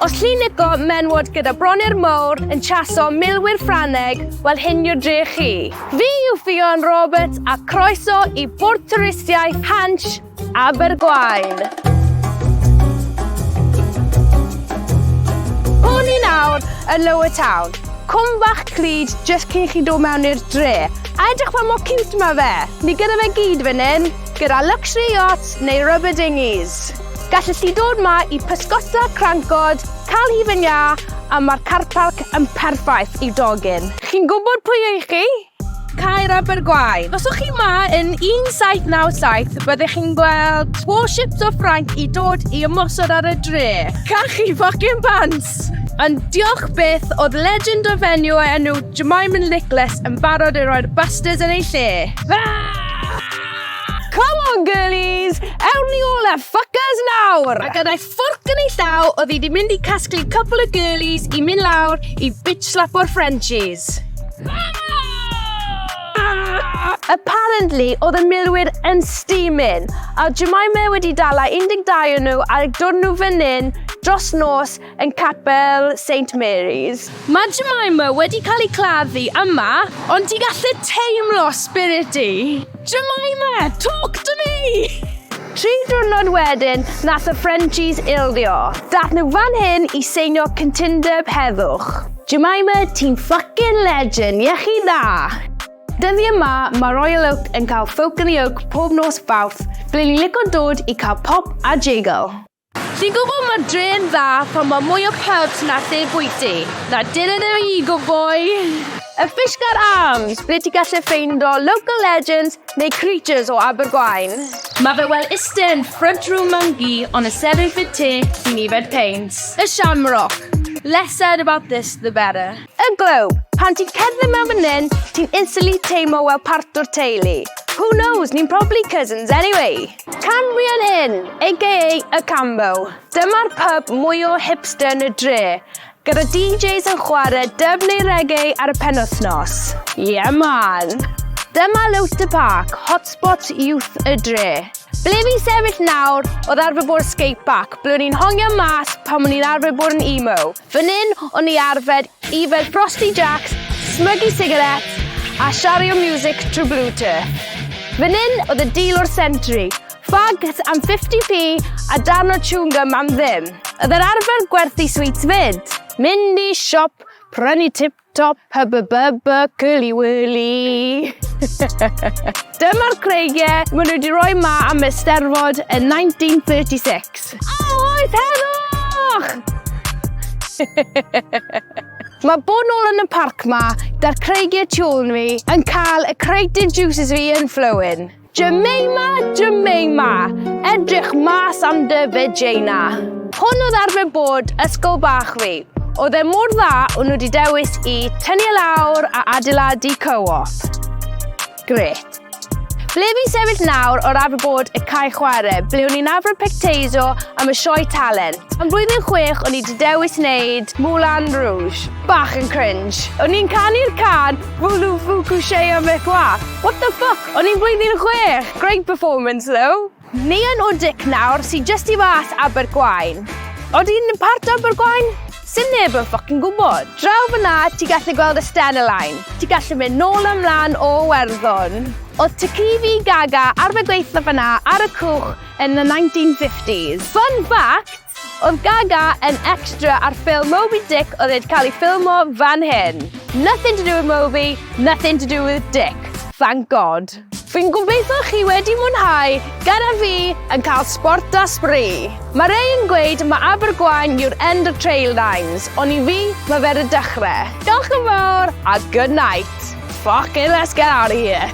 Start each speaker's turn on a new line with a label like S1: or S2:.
S1: Os chi'n lico menwod gyda bronir mowr yn chaso milwyr Ffrangeg, wel hyn yw'r dre chi. Fi yw Ffion Roberts a croeso i Bwrdd Twristiaeth Hansh Abergwaun. Hwn i nawr yn Lower Town, cwm bach clyd jyst cyn chi dod mewn i'r dre. A edrych pa mor cute mae fe! Ni gyda fe gyd fan hyn, gyda luxury yachts neu rubber dinghies. Gallech chi dod 'ma i pysgota crancod, cael hufen iâ, a mae'r car park yn perffaith i'w dogyn. Chi'n gwybod pwy ych chi? Caer Abergwaun. Os o'ch chi 'ma yn 1797, byddech chi'n gweld warships o Ffrainc i dod i ymosod ar y dre. Cachu fucking pants! Ond diolch byth, oedd legend o fenyw o enw Jemima Nicholas yn barod i roi'r bastards yn ei lle. Come on girlies! Ewn ni all y fuckers nawr! A gyda'i fforc yn ei llaw, oedd hi 'di mynd i casglu couple o girlies i mynd lawr i bitch slapo'r Frenchies. Apparently, oedd y milwyr yn steaming, a oedd Jemima wedi dala 12 o nhw a dod nhw fan hyn dros nos yn capel Saint Mary's. Mae Jemima wedi cael ei claddu yma, ond ti'n gallu teimlo spirit hi. Jemima, talk to me! Tri diwrnod wedyn, nath y Frenchies ildio. Dath nhw fan hyn i seinio cytundeb heddwch. Jemima, ti'n fucking legend, iechyd dda! Dyddiau yma, mae Royal Oak yn cael Folk in the Oak pob nos Fawrth, ble ni'n lico dod i cael pop a jiggle. Ti'n gwybod mae'r dre'n dda pan mae mwy o pubs na lle bwyty. Na didn't know you, good boy! Y Fishguard Arms, ble ti'n gallu ffeindo local legends neu creatures o Abergwaun. Mae fe wel iste yn front room monkey on a sefyll fy te cyn yfed peint. Y Shamrock. Less said about this, the better. Y Globe. Pan ti'n cerdded mewn fan hyn, ti'n instantly teimlo wel part o'r teulu. Who knows, ni'n probably cousins anyway. Cambrian Inn, aka y Cambo. Dyma'r pub mwy o hipster yn y dre, gyda DJs yn chwarae dub neu reggae ar y penwythnos. Yeah man! Dyma Lowter Park, hotspot youth y dre. Ble fi'n sefyll nawr oedd arfer bod skate park, ble o'n i'n hongian mas pan o'n i'n arfer bod yn emo. Fan hyn o'n i arfer yfed Frosty Jacks, smygu cigarettes a shario music trwy Bluetooth. Fan hyn oedd y deal o'r century, fags am 50p a darn o chewing gum am ddim. Oedd yr arfer gwerthu sweets fyd. Mynd i siop, prynu tip top, hubba bubba, curly whirly. Dyma'r creigiau maen nhw wedi rhoi ma am Eisteddfod yn 1936. O, oes heddwch! Mae bod nôl yn y parc ma, da'r creigiau tu ôl fi, yn cael y creative juices fi yn flowing. Jemima, Jemima, edrych mas am dy vagina. Hwn oedd arfer bod ysgol bach fi. Oedd e mor dda o'n nhw wedi dewis i tynnu e lawr a adeiladu co-op. Grêt. Ble fi'n sefyll nawr o'r arfer bod y cae chwarae, ble o'n i'n arfer pecteiso am y sioe talent. Yn blwyddyn chwech o'n i wedi dewis wneud Moulin Rouge. Bach yn cringe. O'n i'n canu'r cân Voulez-vous coucher avec moi? What the fuck? O'n i'n blwyddyn chwech! Great performance though. Ni yn Wdig nawr sy jyst i fas Abergwaun. Odi'n part o Abergwaun? Sim neb yn fucking gwybod. Draw fyna ti gallu gweld y Stena Line. Ti gallu mynd nôl a mlan o Werddon. Oedd ti fi Gaga arfer gweithio fyna ar y cwch yn the 1950s. Fun fact, Oedd Gaga yn extra ar ffilm Moby Dick oedd wedi cael ei ffilmo fan hyn. Nothing to do with Moby, nothing to do with Dick. Thank God. Fi'n gobeithio chi wedi mwynhau gyda fi yn cael sport a sbri. Mae rei yn gweud mae Abergwaun yw'r end of trail lines, ond i fi, mae fe'r y dechrau. Diolch yn fawr a good night. Fucking let's get out of here.